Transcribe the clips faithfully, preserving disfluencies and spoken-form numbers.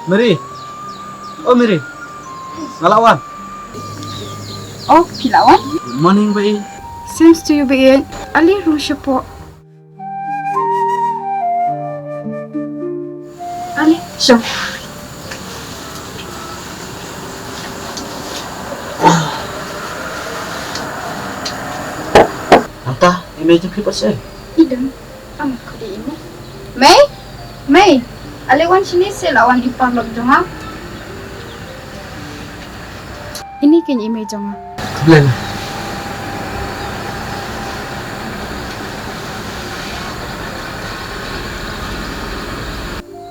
Mary. Oh, Mary. Nga la wan. Oh, phi la wan? Good morning, Bai. Same to you, Bai. Ale rung shapoh. Ale, shong. Nangta, i Mei jong phi pat shaei? I don. Am, khudi i Mei. Mei? Mei, ale wan shane seh, la wan i paralok jong nga. Ini kein i Mei jong nga. Khublei.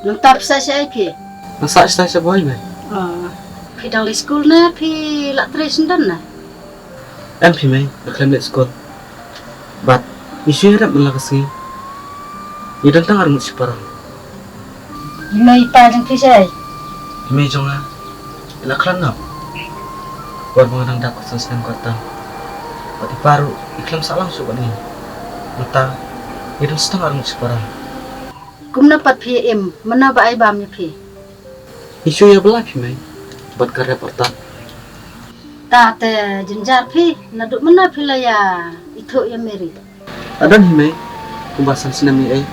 Nangta phi sah shaei phi? Nga sah shatai sha Bhoi, Mei. Oh. Phi dang leit skul ne phi la trei syndon ne? Em phi Mei, nga khlem leit skul. Bad ngi shu ïarap man la ka sngi. Ngi don tang arngut shipara. I Mei i pa jong phi shaei? I Mei jong nga i la khlad noh. Wat ba nga dang dap ka san snem kata. Bad i pa ruh i khlem sah lang shuh bad ngi. Mynta ngi don tang arngut shipara. Kumno pat phi im, mynno ba ai bam ïa phi? Ngi shu ïa bylla phi Mei. Bad ka rep artat. Ta te jynjar phi, naduh mynno phi la ïa ithuh ïa Mary? La don hi Mei, kumba san snem eiei.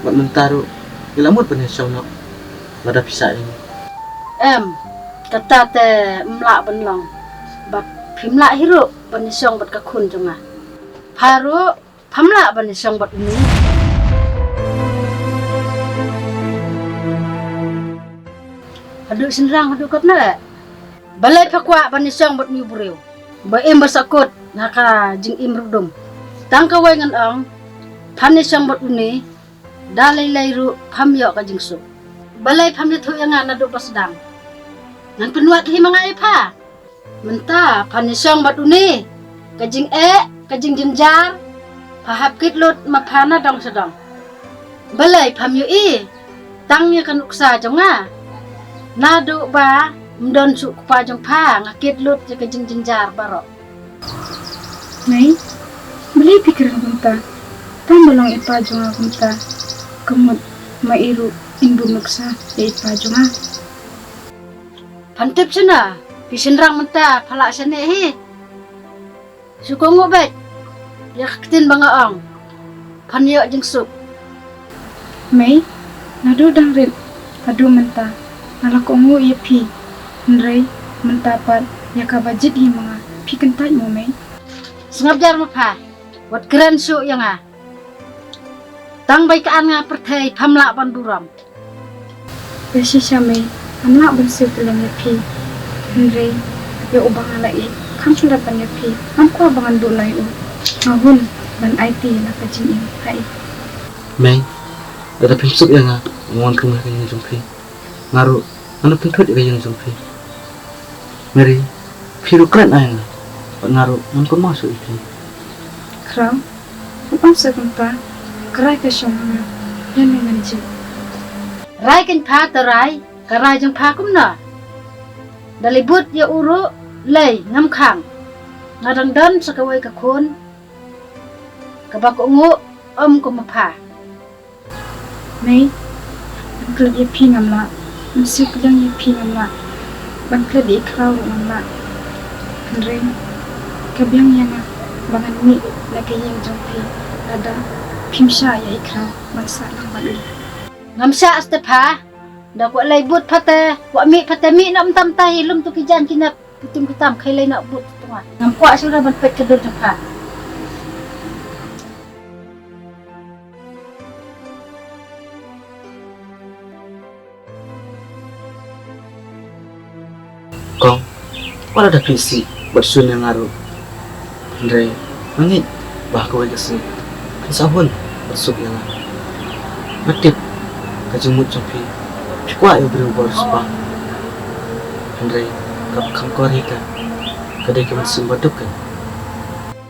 Bad mynta ruh ngi la mut ban ïa shong noh lada phi sah ïa ngi. Em, kata te ym lah ban long. Bad phim lah hi ruh ban ïa shong bad ka khun jong nga. Pha ruh pham lah ban ïa shong bad une. Haduh shynrang haduh katno? Balei pha kwah ban ïa shong bad une u briew ba im ba sahkut ha ka jingim rudum? Tang kawei ngan ong, phan ïa shong bad une, da lei lei ruh pham ïoh ka jingsuk. Balei pham ïathuh ïa nga naduh ba sdang? Ngan pynwad hi ma nga ïa pha. Mynta phan ïa shong bad une, ka jingeh, ka jingjynjar, pha hap kit lut ma pha na dong sha dong. Balei pham ïohi tang ïa ka nuksa jong nga? Naduh ba ym don shuh u kpa jong pha nga kit lut ïa ka jingjynjar baroh. Mei, balei phi kren kumta? Tang ba long i pa jong nga kumta, ka mut ma i ruh in bun nuksa ïa i pa jong nga. Phan tip shano, phi shynrang mynta pha lah shane hi. Shu kohnguh beit ïa ka ktien ba nga ong, phan ïoh jingsuk. Mei, naduh dang rit haduh mynta nga la kohnguh ïa phi. Hynrei mynta pat ïa kaba jied hi ma nga phi kyntait mo Mei? Sngap jar ma pha, wat kren shuh ïa nga. Tang ba ïa ka an nga pyrthei pham lah ban burom. Te shisha Mei, ngam lah ban siew kylleng ïa phi. Hynrei ïa uba nga la ïeit, kham shu lap ban ïa phi. Ngam kwah ba ngan duh noh ïa u. Nga hun ban aiti la ka jingim ha i. Mei, lada phim suk ïa nga, nga wan kynmaw ha ka ïing jong phi. Nga ruh ngan pynthut ïa ka ïing jong phi. Mary, phi ruh kren ai nga. Bad nga ruh ngam kynmaw shuh ïa phi. Khraw, ym ong shuh kumta. Ka rai ka shong ha nga, ïa me ngan jied. Rai kein pha te rai, ka rai jong pha kumno? Da lei bud ïa u ruh lei ngam khang. Nga dang don sa kawei ka khun kaba kohnguh ym kum ma pha. Mei, ban klet ïa phi ngam lah, ban siew kylleng ïa phi ngam lah, ban klet ïa i Khraw ruh ngam lah. Hynrei ka biang ïa nga ba ngan mih na ka ïing jong phi lada phim shah ïa i Khraw ban sah lang bad u. Ngam shah, Stepha. Da kwah lei bud pha te, kwah mih pha te, mih noh mynta mynta hi, lum tu ki jaiñ ki nep. Ki tum ki tam, khie lei noh bud tu nga. Ngam kwah shuh ruh ban peit ka dur jong pha. Kong, wat la da phi isih bad shun ïa nga ruh. Hynrei nga ngeit ba ha kawei ka sngi phin sa hun bad suk ïa nga. Nga tip ka jingmut jong phi, phi kwah ïa u briew uba riewspah. Hynrei kaba kham kor hi ka, ka dei ka mynsiem ba duk ka.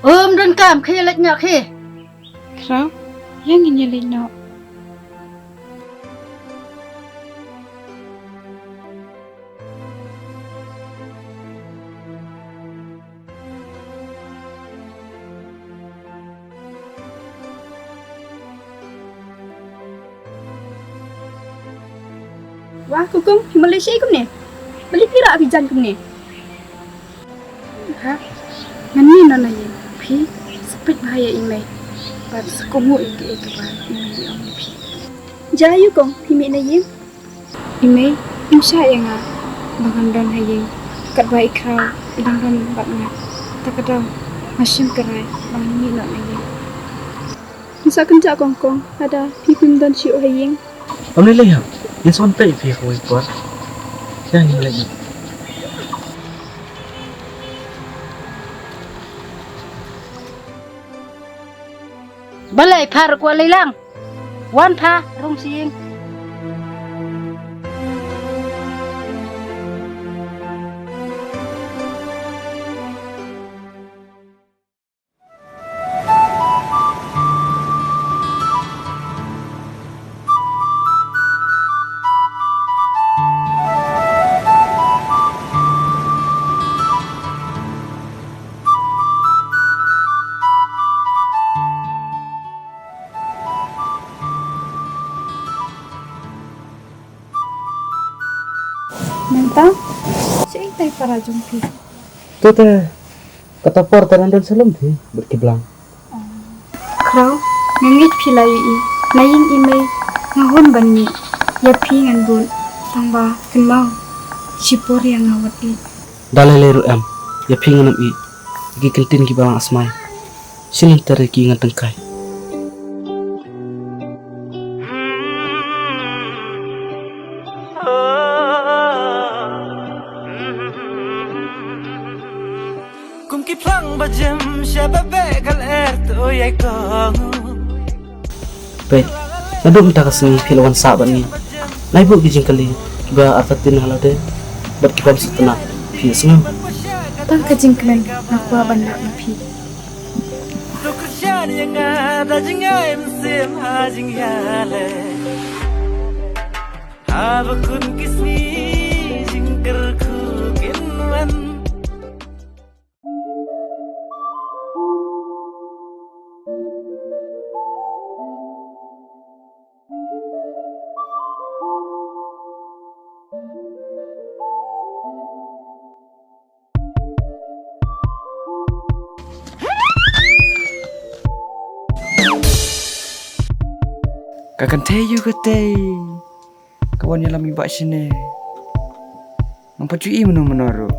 Ym donkam, khie leit noh khie. Khraw, ïa ngin ïa leit noh. Wah, ko kong, phi mlei shaei kumne? Balei phi rah phi jan kumne? Ha? Ngan mih noh na ïing, phi sa peit bha ïa i mei. Bad sa kohnguh ïa kaei kaba i mei i ong ïa phi. Jia ïa u kong, phi mih na ïing. I mei, im shah ïa nga ba ngan don ha ïing. Katba i Khraw i dang don bad nga. Ta ka daw nga shim ka rai ba ngan mih noh na ïing. Ngi sa kynjah kong kong, lada phi phim don shuh ha ïing. Ym lei lei hap. Ngin sa wan peit ïa phi ha kawei ka por. Ïa ngin leit. Balei pha ruh kwah lei lang? Wan pha rung sha ïing. Mynta, shaei tai para jong phi? To te, kata por te ngan don sha lum phi bad ki blang. Khraw, nga ngeit phi la ïohi. Na ïing i mei nga hun ban mih. Ïa phi ngan bud. Tang ba kynmaw, shipor ïa nga wat ïeit. Da lei lei ruh em, ïa phi ngan ym ïeit. Ïa ki kyntien kiba lang asmai, shu lynter ïa ki ngan tyngkai. Kum ki phlang ba jim sha ba beh ka lyer to ïa i kong. Peit, naduh mynta ka sngi phi la wan sah bad ngi. Nai buh ki jingkylli kiba artatien ha lade bad ki bym sngewtynnat, phi sngew? Tang ka jingkmen nga kwah ban lap na phi. To kyrshan ïa nga da jingai mynsiem ha jingïaleh. Haba kun ki sngi jingkyrkhu kin wan. Ka kynthei ïa katei ka wan ïalam i bah shane. Ngam pat ju i mano mano ruh.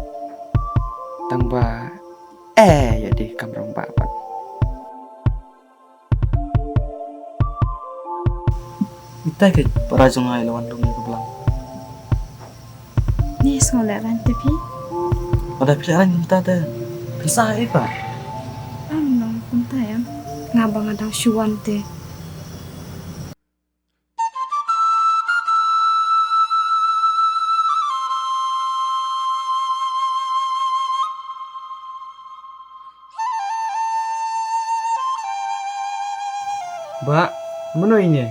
Tang ba eh ïa dei kam rong bah pat. Itai ka para jong nga i la wan lum ïa ka blang. Ni sngew lehraiñ te phi? Lada phi lehraiñ kumta te phin sah ei pat? Am nong kumta em. Nga ba nga dang shu wan te. Bah, mano ine?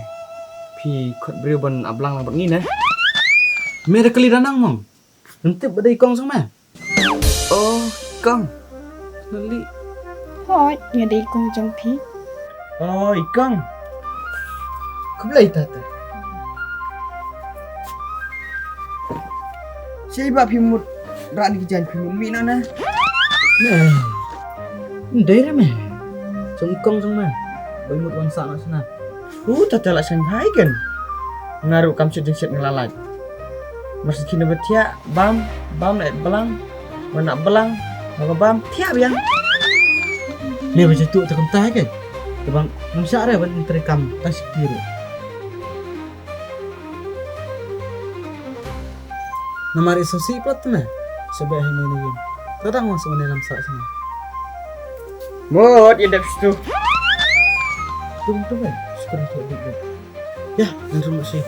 Phi khot briew ban ap blang lang bad ngi ne? Me da kali da nang mong. Ngam tip ba dei kong jong me. Oh, kong. Lali. Hooid, nga dei kong jong phi. Oh, i kong. Khublei tata. Sei ba phi mut rah ni ki jaiñ phi mut mih noh na. Ne. Ndei re me. Jong i kong jong me. Ba i mut wan sah noh shana. Hu tata la seng bha i ken. Nga ruh kam shet jingshit nga la lait. Mar shu kine ba thiah bam bam na blang. Ba na blang ba bam thiah biang. Me ba jatuh te kumta i ken. Te bang ngam shah re ban entri kam ta shikti ruh. Namar i sngewsih palat te me. Shu beh ha ine ïing. Te dang wan shu wan ïalam sah sha me. Mut ïa dep shu. Tum tum eh. Shu kren thoh dik dik. Ïa, ngan rung sha.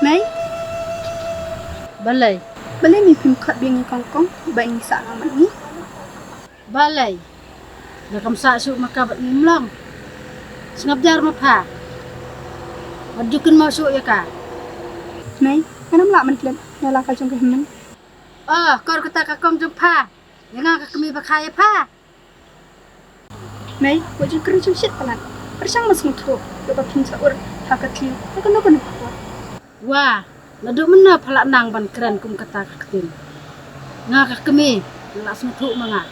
Mei? Balei? Balei mei phim khot biang ïa kong kong ba ngi sah nang mat ngi? Balei? Da kam sah shuh ma ka bad ngim long. Sngap jar ma pha. Wat ju kynmaw shuh ïa ka. Mei, ngan ym lah man klet na la ka jong ka hynmen. Oh, kor kata ka kong jong pha. Ïa nga ka kmie ba kha ïa pha. Mei, wat ju kren shongshit palat. Pyrshang ban sngewthuh ïa ba phin sa ur ha ka thli ha kano kano ka por. Wa, naduh mynno pha la nang ban kren kum kata ka ktien? Nga ka kmie, nga la sngewthuh ma nga.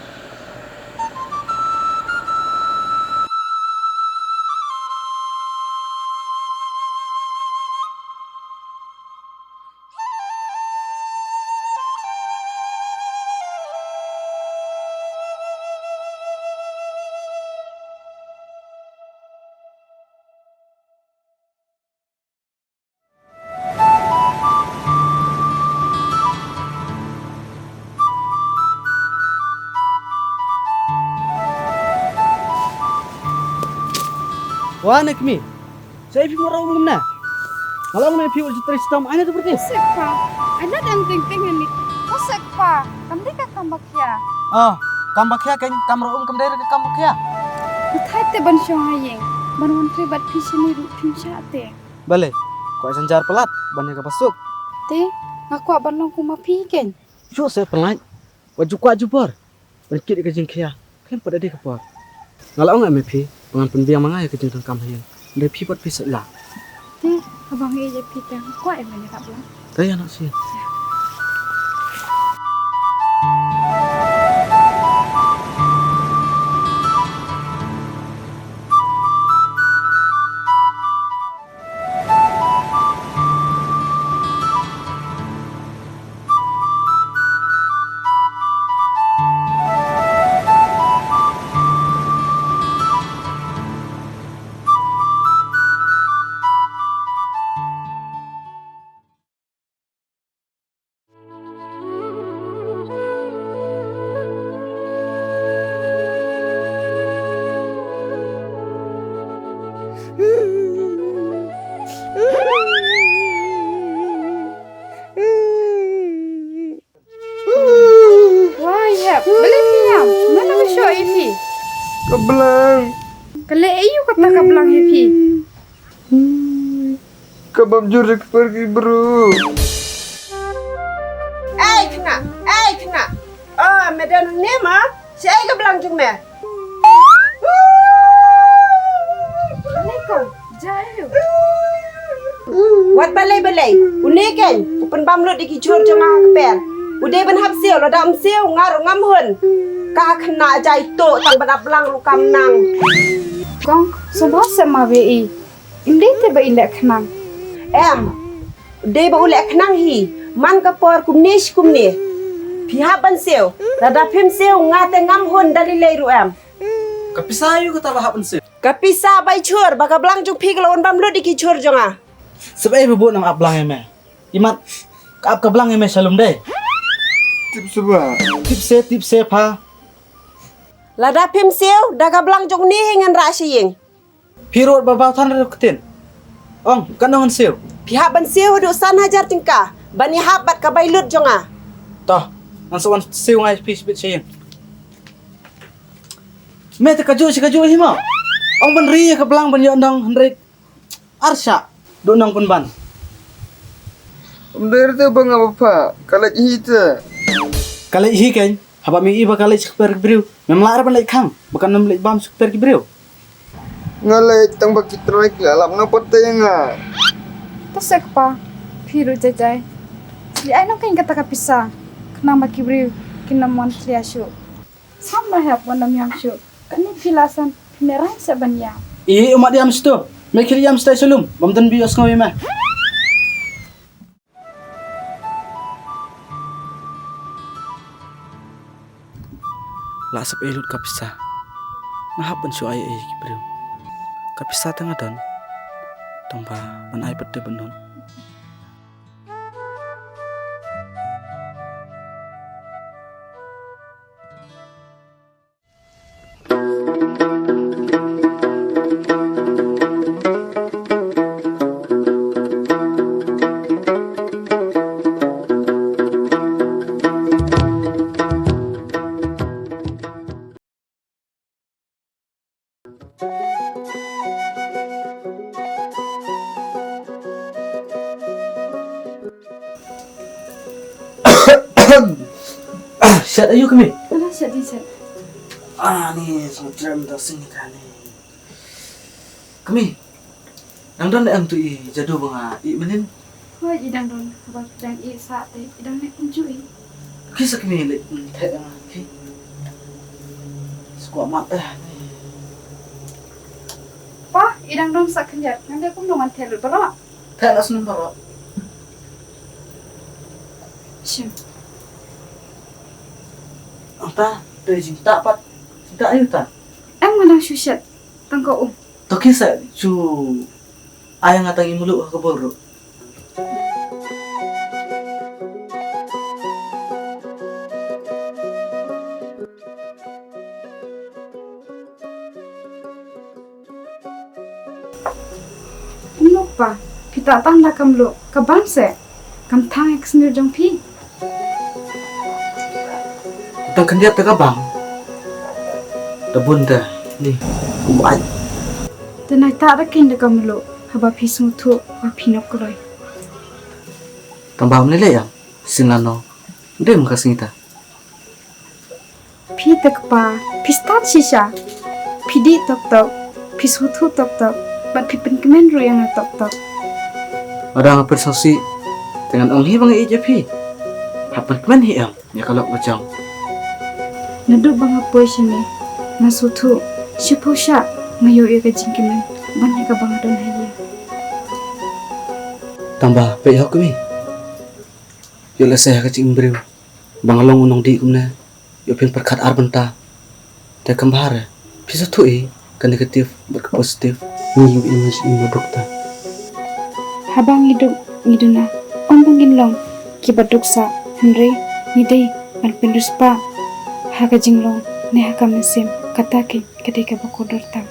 Wa ne kmie. Sa ïa phi mut ra um kumne. Nga la ong ne phi wat ju trei shitom, ai na tu pyrthei. Sek pa. Ai na dang teng teng ani. Ko sek pa. Kam dei ka kam ba khia. Ah, kam ba khia kein, kam ra um kam dei ka kam ba khia. Thait te ban shong ha ïing. Ban wan trei bad phi shini ruh phim shah te. Balei? Ko ai jynjar palat ban ïa ka ba suk. Te, nga kwah ban long kum ma phi kein. Shu se palat. Wat ju kwah jubor. Ban kit ïa ka jingkhia khlem pat da dei ka por. Nga la ong ïa me phi ba ngan pynbiang ma nga ïa ka jingdonkam ha ïing. Hynrei phi pat phi sait la. Te haba nga ïeit ïa phi te nga kwah ïa me ïa ka blang. Te ïa na sien. Wah, ïa, balei phi ïam? Mano ba shoh ïa phi? Ka blang. Ka leh aïu kata ka blang ïa phi? Ka bam jur da ki por ki briew. Ei khynnah, ei khynnah. Oh, me don hangne ma? Shaei ka blang jong me? Wat balei balei. Une kein u pynbam lut ïa ki jhur jong nga ha kper. U dei ban hap siew, lada um siew nga ruh ngam hun. Ka khynnah jai to tang ban ap blang ruh kam nang. Kong, sngewbha seh ma we i. Im dei te ba i leh khnang. Em. Dei ba u leh khnang hi. Man ka por kumne shi kumne. Phi hap ban siew. Lada phim siew nga te ngam hun da lei lei ruh em. Ka pisa aïu kata ba hap ban siew? Ka pisa bai jhur ba ka blang jong phi ka la un bam lut ïa ki jhur jong nga. Sep ei ba bun nang ap blang ïa me. Imat ka ap ka blang ïa me shalum dei. Tip seba. Tip se, tip se pha. Lada phim siew da ka blang jong ni hi ngan rah sha ïing. Phi ruh ba bau than ruh ktien. Ong, kan ong ngan siew. Phi hap ban siew haduh san hajar tyngka ban ïahap bad ka bai lut jong nga. Toh, ngan sa wan siew ngai phi shibit sha ïing. Me te kajuh shi kajuh hi mo. Ong ban ri ka blang ban ïoh nong hynrei arshah duh nong pynban. Ym dei te ba nga ba pha ka leit hi te. Ka leit hi kein. Haba me i ba ka leit sha kper ki briew, mem lah re ban leit khang ba kan ym leit bam sha kper ki briew. Nga leit tang ba ki trai ki la lap nga pat te nga. To sek pa, phi ruh jai jai. Li ai nang kein kata ka pisa khnang ba ki briew kin ym wan khlia shuh. Sam na hep wan ym ïam shuh. Kane phi la san phi me rain sa ban ïam. I umat ïam sto. Me khili ïam sto shalum. Bam tan bi os ngawi me. La sep ei lut ka pisa. Nga hap ban shu ai ei ki briew. Ka pisa te nga don. Tang ba ban ai pat te ban don. Shet aïu kmie? Ala shet di shet. Ah, ni song trem da sing ka ni. Kmie. Dang don em tu i jadu ba nga i mynnin. Hoi i dang don haba dang i sa te i dang ne kumju i. Ki sa kmie le te ki. Squat mat eh. Pa, i dang don sa khyndiat. Ngan de kum dong an thel bro. Te na snem bro. Shim. Anta te jingta pat. Jingta aïu ta? Em nga dang shu shet. Tang ko um. To ki sa chu ai nga tang i mulu ha ka bor ruh. Kumno pa, phi ta tang da kam luh, ka bang se, kam thang ek snir jong phi. Tang khyndiat ta ka bang. Ta bun ta ni, kum ai. Te nai ta da kin da kam luh, haba phi sngewthuh, ba phi nok kloi. Tang ba mne le ya, sin la no. Dem ka sngita. Phi te kpa, phi stad shisha. Phi dih tok tok, phi sngewthuh tok tok, bad phi pynkmen ruh ïa nga tok tok. Lada nga pynsngewsih, te ngan ong hi ba nga ïeit ïa phi. Hap pynkmen hi em, ïa ka lok ba jong. Naduh ba nga poi shane, nga sngewthuh, shiphew shah, nga ïoh ïa ka jingkmen, ban ïa kaba nga don ha ïing. Tang ba, peit hok kmie. Ïoh lehse ha ka jingim briew. Ba nga long u nongdih kumne, ïoh phin pyrkhat ar bynta. Te kam bha re, phi sa thuh i ka negative bad ka positive. Ngi ïoh i ma jingim ba duk ta. Haba ngi duk ngi duna, ym ba ngin long kiba duk sah, hynrei ngi dei ban pynriewspah ha ka jinglong ne ha ka mynsiem, kata keiñ ka dei kaba kordor tam.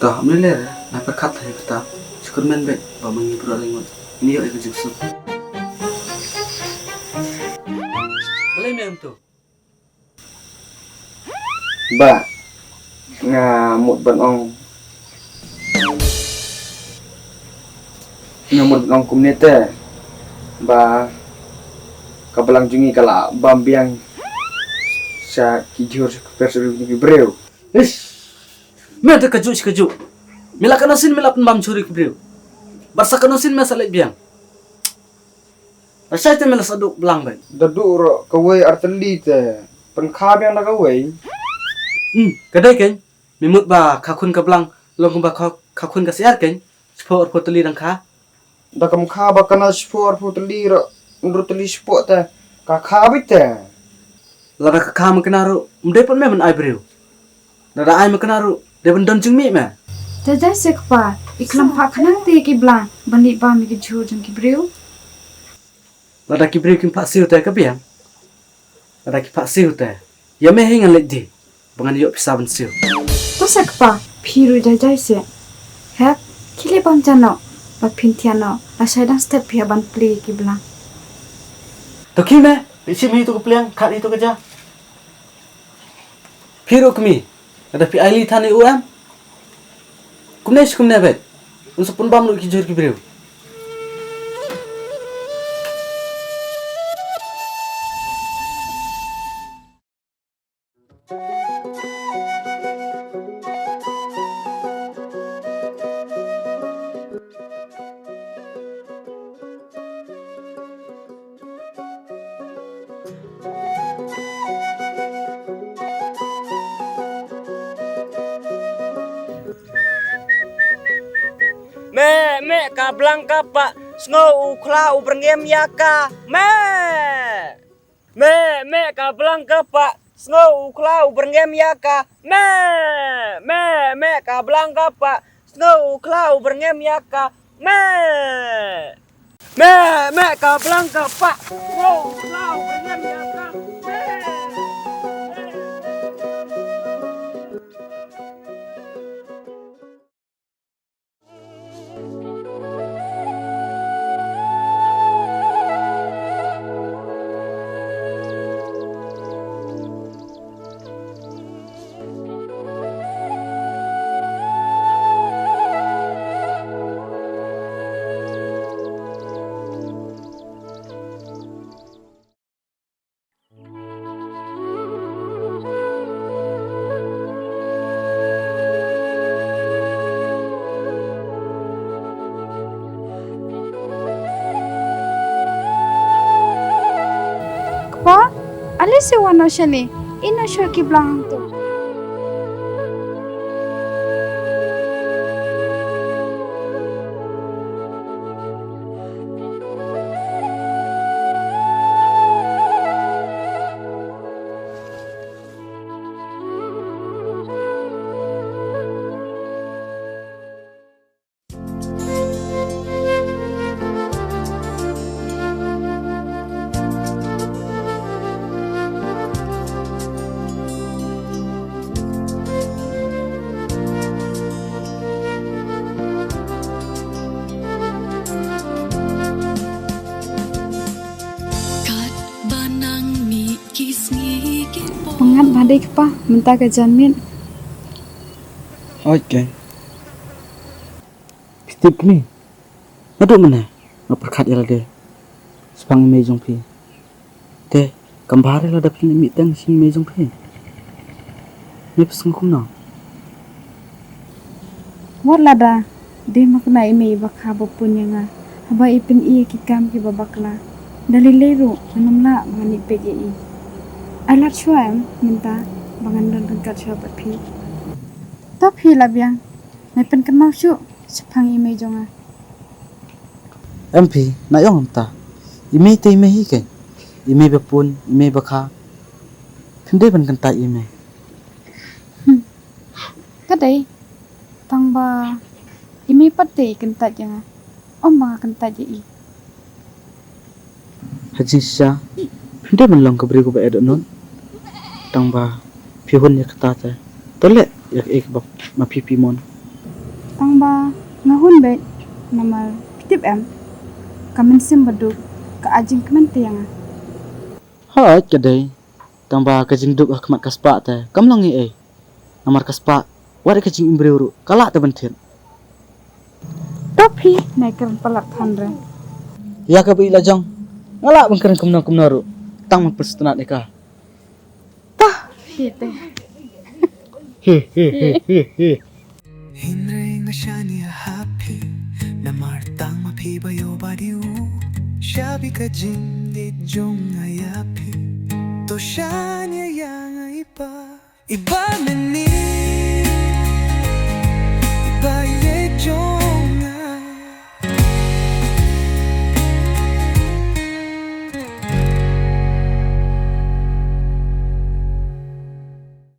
To, mne le re, nga pyrkhat ha ïa kata, shu kyrmen beit ba ma ngi baroh lai ngut ngin ïoh ïa ka jingsuk. Balei me em tu? Ba nga mut ban ong, nga mut ban ong kumne te, ba ka balang jong ngi ka la bam biang sha ki jhur sha ki kper sha ki briew. Ish. Me te kajuh shi kajuh. Me la katno sien me la pynbam jhur ïa ki briew. Bad sa katno sien me sa leit biang. Lashai te me la sa duh blang beit. Da duh ruh kawei ar tylli te pynkha biang da kawei. Hmm, ka dei keiñ. Me mut ba ka khun ka blang long kumba ka, ka khun ka syiar keiñ. Shiphew arphew tylli dang kha. Da kam kha ba kane shiphew arphew tylli ruh, hynriew tylli shiphew te ka kha beit te. Lada ka kha ma kane ruh, ym dei pat me ban ai briew. Lada ai ma kane ruh, dei ban don jingmih me. Te jai se kpa, i khlem phah khnang te ki blang ban leit bam ïa ki jhur jong ki briew. Lada ki briew kim phah siew te ka biang. Lada ki phah siew te, ïa me hi ngan leit die ba ngan ïoh pisa ban siew. To se kpa, phi ruh jai jai se. Hep, khie leit bam ja noh, ba phin thiah noh, lashai dang step phi hap ban plie ïa ki blang. To khie me, phi shim hi to ka pliang, khat hi to ka ja. Phi ruh kmie, lada phi ailad than ïa u em. Kumne shi kumne beit. Un sa pynbam ruh ki jhur ki briew. Meh, meh, ka blang ka pah, sngew u khla u byrngem ïa ka. Meh! Meh, meh, ka blang ka pah, sngew u khla u byrngem ïa ka. Meh! Meh, meh, ka blang ka pah, sngew u khla u byrngem ïa ka. Meh! Meh, meh, ka blang ka pah, sngew u khla u byrngem ïa ka. Meh! Lei se wan noh shane, ïeh noh sha ki blang hangto. Pyngngad ba dei kpa mynta ka janmiet. Oi keiñ. Phi tip kmie, naduh mynne nga pyrkhat ïa lade shaphang i mei jong phi. Te kam bha re lada phin mih teng sha i mei jong phi. Me phi sngew kumno? Wat lada dei ma kane i mei ba kha ba pun ïa nga, haba i pyni ïa ki kam kiba bakla, da lei lei ruh ngan ym lah ba ngan ïeh peit ïa i. Ai lad shuwa em mynta ba ngan don ryngkat shuwa bad phi. To phi la biang, nai pynkynmaw shuh shaphang i mei jong nga. Em phi, na ïong mynta. I mei te i mei hi keiñ. I mei ba pun, i mei ba kha. Phim dei ban kyntait ïa i mei. Hmm. Ka dei. Tang ba i mei pat te i kyntait ïa nga. Ym ba nga kyntait ïa i. Ha jingshisha, phim dei ban long ka briew kaba eh dohnud. Tang ba phi hun ïa kata te, to leh ïa kaei kaba ma phi phi mon. Tang ba nga hun beit, namar phi tip em, ka mynsiem baduk ka ai jingkmen te ïa nga. Hooid ka dei, tang ba ka jingduk ha khmat ka spah te kam long ei ei. Namar ka spah, wat ïa ka jingim briew ruh ka lah te ban thied. To phi, nai kren palat than re. Ïa kaba ïeit la jong, nga lah ban kren kumno kumno ruh, tang ban pynsngewtynnat ïa ka. To phi te. He he he he he. Hynrei nga shaniah ha phi, namar tang ma phi ba ïoh ba dei u shabi ka jingïeit jong nga ïa phi. To shaniah ïa nga i pa. I ba mynne